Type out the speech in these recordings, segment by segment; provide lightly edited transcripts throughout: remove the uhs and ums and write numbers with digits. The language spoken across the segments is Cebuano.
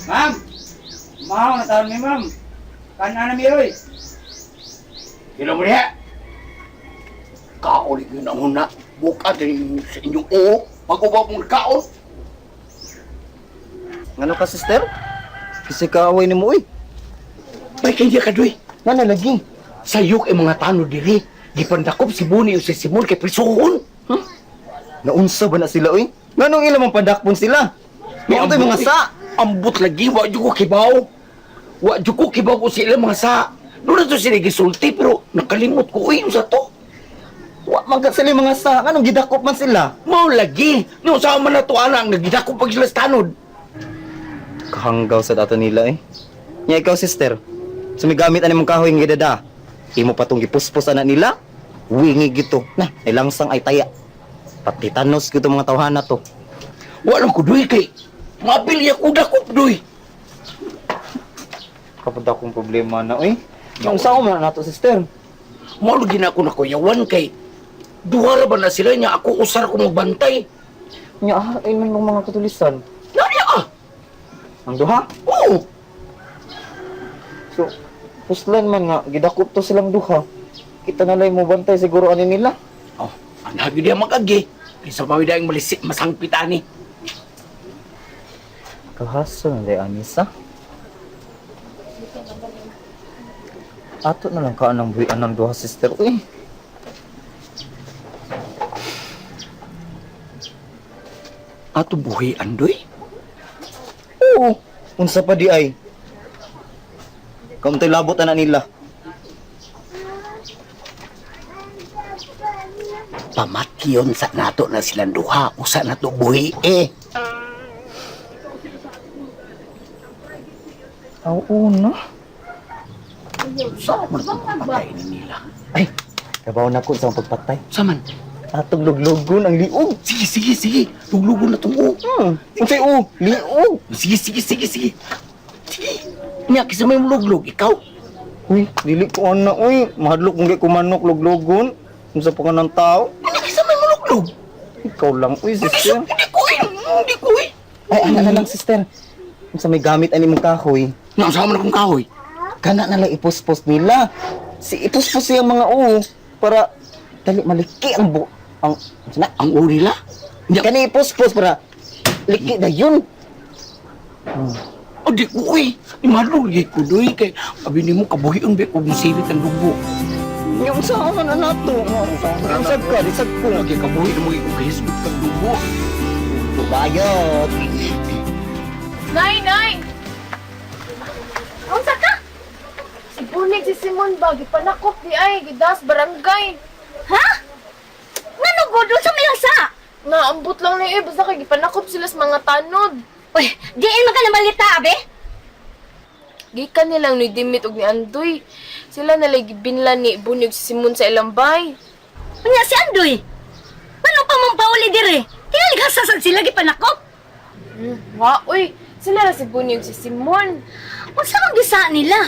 Ma'am! Ma'am, nataon mi, ma'am. Kanan na miroy. Sino mo niya? Kaon yun ang una. Buka din sa inyong oo. Pag-uba mong kaon. Ngano ka, sister? Kasi kaaway nimo uy. May kaya ka, doy. Nga na lagi. Sayok ang mga tano diri. Gipandakop si Buni o si Simon kay prisuhon. Naunsa ba na sila uy? Nganong ila mong pandakpon sila? Mao to'y mga sa. Ambot lagi, wa jud ko kibaw. Wa jud ko kibaw kung sila mga sa. Doon na to sila gisulti pero nakalimot ko uy sa to. Wa man ka sila mga sa. Nganong gidakop man sila? Mao lagi. Nung sa man na to ana ang nagidakop pag sila sa tanod. Kahanggaw sa dato nila eh. Nya ikaw, sister. Sumigamit ani mong kahoy nga gidada. Imo pa tong gipuspos ana nila. Wingi gito. Na, ay langsang ay taya. Pati tanos gito mga tawhana to. Wa lang ko doy kay mabili ako dakop doy. Kapag akong problema na uy. Yung sao man na nato, sister? Mao lagi na ako nakuyawan kay duha ra ba na sila niya ako usar ko magbantay. Nya ah, ay man mong mga katulisan. Nani ah? Ang duha? Oo. So, puslan man nga, gidakop to silang duha. Kita na lang mo bantay siguro ani nila. Oh, ang hagi diya magagi. Kaysa pa daing malisi masangpit ani. Kahaso na day anisa. Ato na lang ka ng buhian ng duha, sister. Uy. Ato buhi andoy. Oo. Unsa pa di ay? Kamuntay labot ana nila. Pamatyon sa nato na silang duha usa nato buhi eh. Oo no. Sa man ang pagpatay ni nila. Ay, kabaw na ko sa akong pagpatay. Saman. Atong luglugon ang liog. Sige, sige, sige. Luglugon na tong o. Unsay o? Liog. Sige, sige, sige, sige. Sige. Nya kisa may muluglog ikaw. Uy, dili ko ana uy. Mahadlok kung di ko manok luglugon. Unsa pa ka ng tao? Hindi kisa may muluglog. Ikaw lang uy, Hindi sister. hindi ko eh. Hindi ko eh. Ay, ana na lang, sister. Unsa may gamit ani mong kahoy? Nya sa man akong kahoy. Kana na lang ipuspos nila. Si ipuspos siyang mga oo para dali maliki ang bu ang unsa na? Ang uri nila. Nya Kani ipuspos para liki na yun. O di ko eh. Imalog ko doy kay abi nimo kabuhion ba kung sirit ang dugo. Yung sa man na nato. Ang ka, isag ko. Lagi kabuhi mo ko kahisgot kag dugo. Bayot. Nay, nay! Unsa ka? Si Bunig, si Simon ba? Gipanakop di ay, gidas, barangay. Ha? Ngano gud unsa may sa? Naambot lang ni eh, basta kay gipanakop sila sa mga tanod. Uy, diin man ka na malita, abe. Gikan nilang ni Dimit og ni Andoy. Sila nalay gibinlan ni Bunig si Simon sa ilang bay. Unya si Andoy. Ngano pa man pauli dire? Tingali gasasad sila gipanakop. Wa, uy, sila ra si Bunig si Simon. Unsa man gisa nila?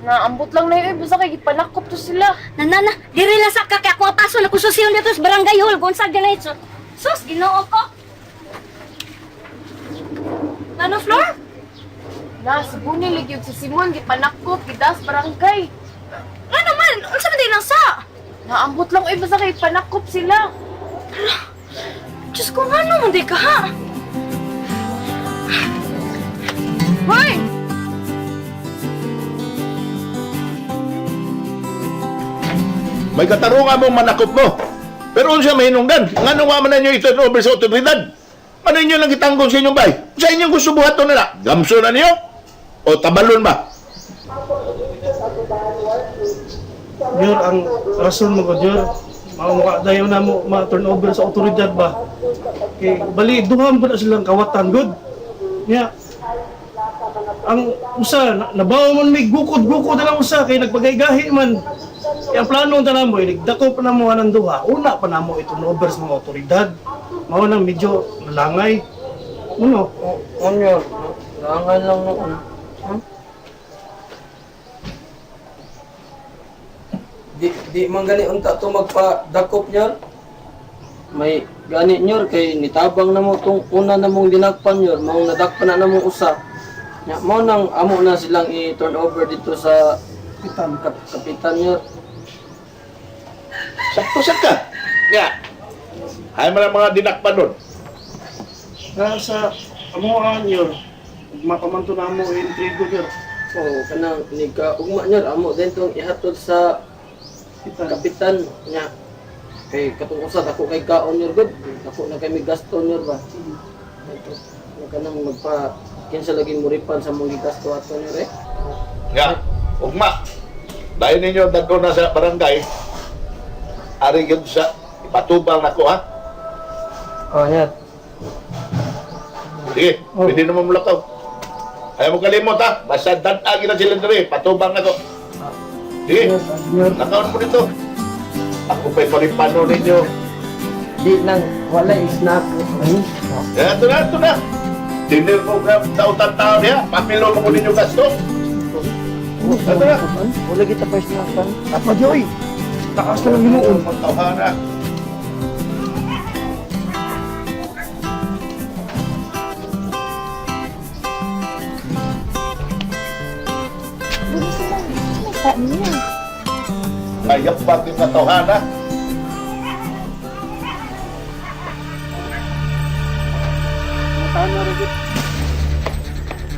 Naambot lang na eh, basta kay gipanakop to sila. Na na na, dire lang sa kay ako apaso na kususiyon dito sa barangay hall kung sa ganay so. Sus, Ginoo ko. Ano, Flor? Na, si Bunig lagi og si Simon gipanakop, gidas, barangay. Ngano man? Unsa man din ang sa? Naambot lang eh, basta kay panakop sila. Diyos ko, ngano man di ka ha? Hoy! May katarungan mong manakop mo. Pero unsa mahinungdan? Ngano nga man ninyo i-turn over sa otoridad? Ano inyo lang gitanggong sa inyong bay? Sa inyong gusto buhaton nila? Gamso na niyo? O tabalon ba? Yor, ang rason mo ko, Yor, maka dayon na mo ma-turn over sa otoridad ba? Kay bali duha mo na silang kawatan good. Nya ang usa nabaw man may gukod-gukod na lang usa kay nagpagaygahi man. Kaya ang plano ang tanan mo, nagdako pa na mo anang duha, una pa na mo i-turn over sa mga otoridad. Mao nang medyo nalangay. Uno, Ano? Langan lang noon. Di man gani unta to magpadakop nyor. May gani nyor kay nitabang na mo tong una na mong dinakpan nyor, maong nadakpan na mong usa. Nya mo nang amo na silang i-turn over dito sa Kapitan. kapitan nyor. Sakto sad ka. Nga. Hay man ang mga dinakpan doon. Nga sa amo nyor, mapamanto na mo intrigo nyor. Oh, kanang nika ugma nyor amo din tong ihatod sa Kapitan. kapitan nya. Kay katong usa dako kay kaon nyor gud. Dako na kay mi gasto nyor ba. Ito, na kanang magpa kinsa lagi mo ripan sa mong gigasto ato nyor eh. Nga. Ugma. Dahil ninyo dadto na sa barangay. Ari gyud sa ipatubang nako ha. Oh, nyor. Sige, pwede naman mulakaw. Ayaw mo kalimot ha. Basta dad-agi na sila diri, patubang nako. Sige, lakaw mo dito. Ako pa'y paripano ninyo. Di nang wala snack. Eh, ito na, ito na. Tinir mo ka dautan tao niya. Papilo mo ko ninyo gasto. Ito na. Wala kita pa snack. Apa joy? Taas na lang hinuon. Tawhana. Ayap pa yung katawhana.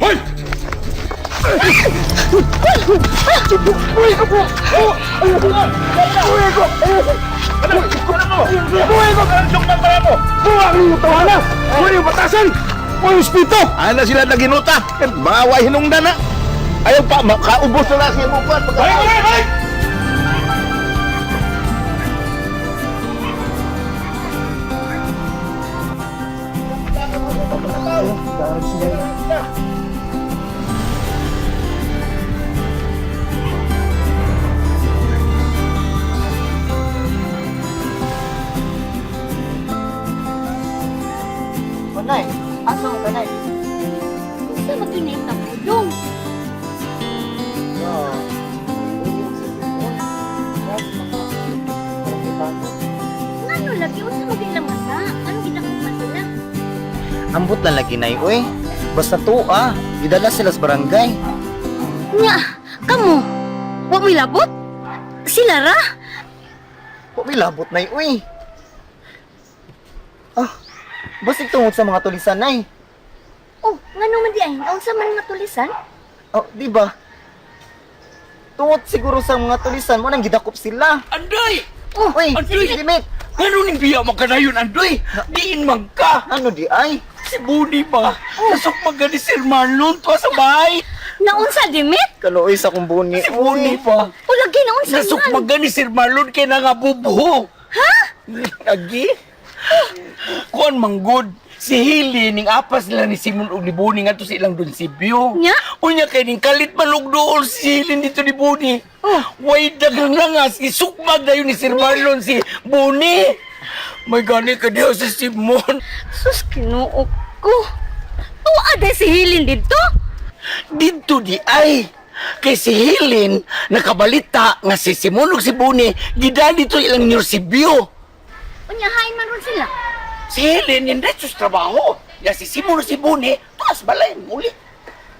Hoy! Ano? Ano mo? Buhay ko! Ano para mo? Buwang ninyo tawhana! Huwag yung batasan! Huwag yung spito! Ana sila naginuta. Baway hinungdan na. Ayaw pa, makaubos na lang siya mo pa. Balik! Balik! Balik! Kanay, asa mo kanay? Unsa man gyud na pudong? Ngano lagi unsa man gyud ilang mata? Anong gidakop sila? Ambot lang lagi nay oy. Basta tuwa, gidala sila sa barangay. Nya, kamo. Wa mo'y labot? Sila ra? Wa may labot nay oy. Ah, basig tungod sa mga tulisan nay. Oh, ngano man di ay? Unsa man nga tulisan? Oh, di ba? Tungod siguro sa mga tulisan mo nang gidakop sila. Andoy! Oh, Uy, Andoy! limit. Ano ning biya magkanayon, Andoy? Diin man ka! Ano di ay? Si Buni ba? Nasok magani Sir Marlon to sa bahay! Naunsa dimit? Kaluoy sa kong buni. Si Buni ba? O lagi naunsa Nasok man? magani Sir Marlon kay nangabubuho! Ha? Agi? Kuan manggod. Si Hili ning apas nila ni Simon og ni Buni ngadto sa ilang Donsibyo. Nya? Unya kay ning kalit man og duol si Hili dito ni Buni. Oh. Way daghang langas isukmag dayon ni Sir Marlon si Buni. May gani ka diha si Simon. Sus, Ginoo ko. Tuwa day si Hilin didto. Didto di ay. Kay si Helen nakabalita nga si Simon ug si Buni gidali dito ilang Nursibyo. Unya hain man ron sila. Si Helen hindi sa trabaho. Ya si Simon ug si Buni tuas balay muli.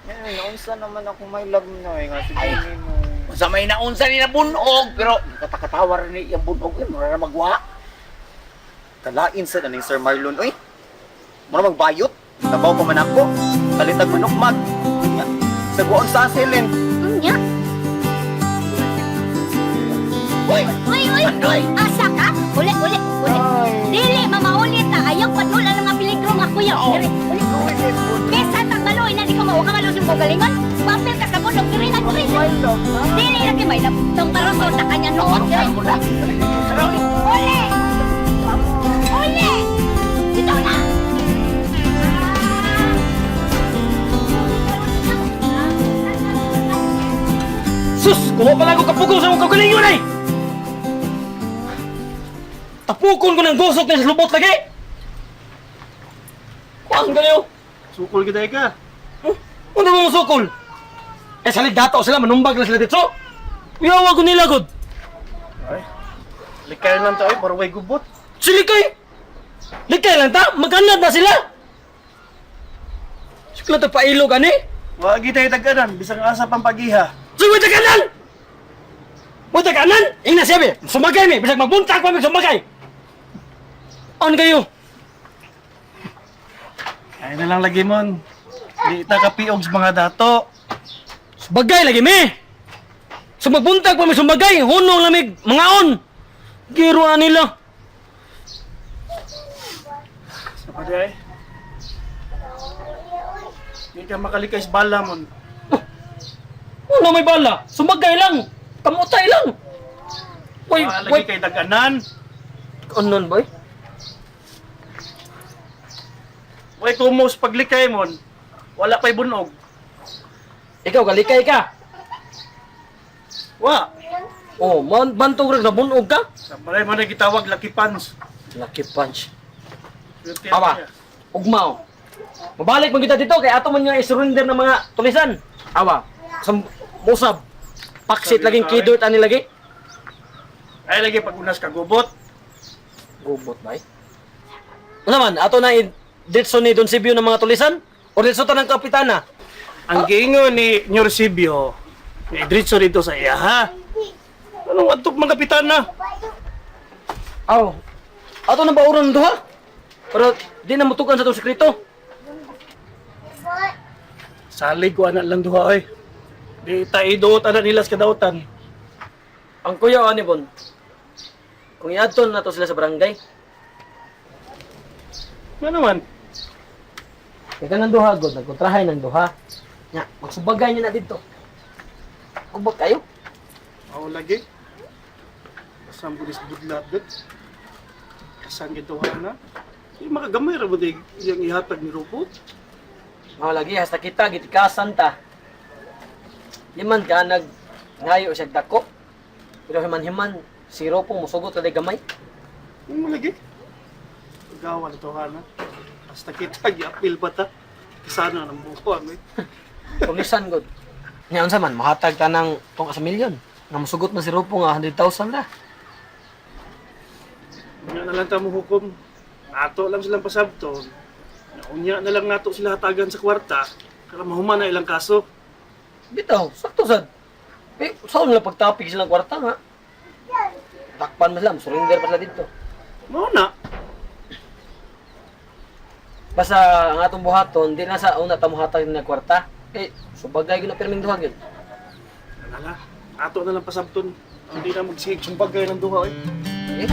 Naunsa naman ako may love no eh, nga si buni mo. Unsa may naunsa ni na bunog pero katakatawa ra ni iyang bunog eh mura na magwa. Kalain sa ning Sir Marlon oy. Mura magbayot. Tabaw pa man ako. Kalitag manukmag. Nga, Sa buong sa asilin. Unya. Uy, Uy, uy. Andoy! Asa ka? Uli, uli, uli. Dili, mamaulit ta. Ayaw padula ng mga peligro nga kuya. Oo. Diri, uli. Bisan tag baloy na di ka mao kabalo sa imong galingon. Papel ka sa bundok diri na diri. Dili ra kay may tong baroso sa kanya noon. Diri. Uli. Uli. Dito na. Sus, kuha pa lang ako kapugong sa mong kagalingon ay! Tapukon ko ng gusok na sa lubot lagi! Kuang galiw! Sukol kita ka. Ano mo sukol? Eh salig dato sila, manumbag na sila dito. Uyawa ko nila god. Ay. Likay lang tayo para way gubot. Sili kay! Likay lang ta, magkanad na sila! Sikla ta pailog ani. Wa gitay taganan bisang asa pang pagiha. So, wait kanan! Wait kanan! Ingna siya be, sumagay mi, bisag magbuntag pa mi sumagay. On kayo. Ay na lang lagi mon. Di ta kapiog sa mga dato. Subagay lagi mi. So magbuntag pa mi sumagay, hunong lamig, mga on. Giro na nila. Sa pa di ay. Di ka makalikay sa bala mon. Ano may bala? Sumagay lang. Kamutay lang. Way, Wa way. lagi kay daganan. Anon boy? Way kumos paglikay mon. Wala pa'y bunog. Ikaw galikay ka. Wa. Oh, man bantog ra nabunog ka. Sa balay man na gitawag lucky punch. Lucky punch. Swerte Awa. siya. Ugmao. Mabalik man kita dito kay ato man nga i-surrender ng mga tulisan. Awa. Sam musab. Paksit Sabi laging ka, eh. kidort ani lagi. Ay lagi pag unas ka gubot. Gubot bay. Ano man ato na i-ditso ni Don Sibio ng mga tulisan? O ditso ta ng kapitana? Ang giingon ni Nyor Sibio, ni diretso dito sa iya ha. Anong adtok mga kapitana? Aw. Ato na bauran duha? Pero di na mutukan sa itong sekreto. Salig ko anak lang duha oy. Di ta iduot anak nila sa kadautan. Ang kuya ani bon. Kung iadto na to sila sa barangay, Ano man? kay kanang duha god nagkontrahay ng duha. Nya, magsubagay niya na didto. Kubot kayo. Ako lagi. Kasam ko sa budlat gud. Kasan gituha na. Di makagamay ra ba di iyang ihatag ni Rupo? Mao lagi hasta kita gitikasan ta. Di man ka nag ngayo siya dako. Pero himan-himan si Ropong musugot na gamay. Ano lagi? Gawa na tuha na. Hasta kita giapil pa ta. Kasana ng buko ang eh. Tulisan god. Nya unsa man mahatag ta ng tungka sa milyon. Nga musugot man si Ropo nga 100,000 ra. Unya na lang ta mo hukom. Ato lang silang pasabton. Unya na lang nato sila hatagan sa kwarta para mahuman na ilang kaso. Bitaw, sakto sad. Eh, saan nila pagtapig silang kwarta nga? Takpan man sila, surrender pa sila dito. Mao na. Basta ang atong buhaton, di na sa una ta mohatag ng kwarta. Eh, subagay gyud na pirming duha gyud. Ano na. Ato na lang pasabton. Hindi na magsigig sumbag kayo ng duha eh. Eh?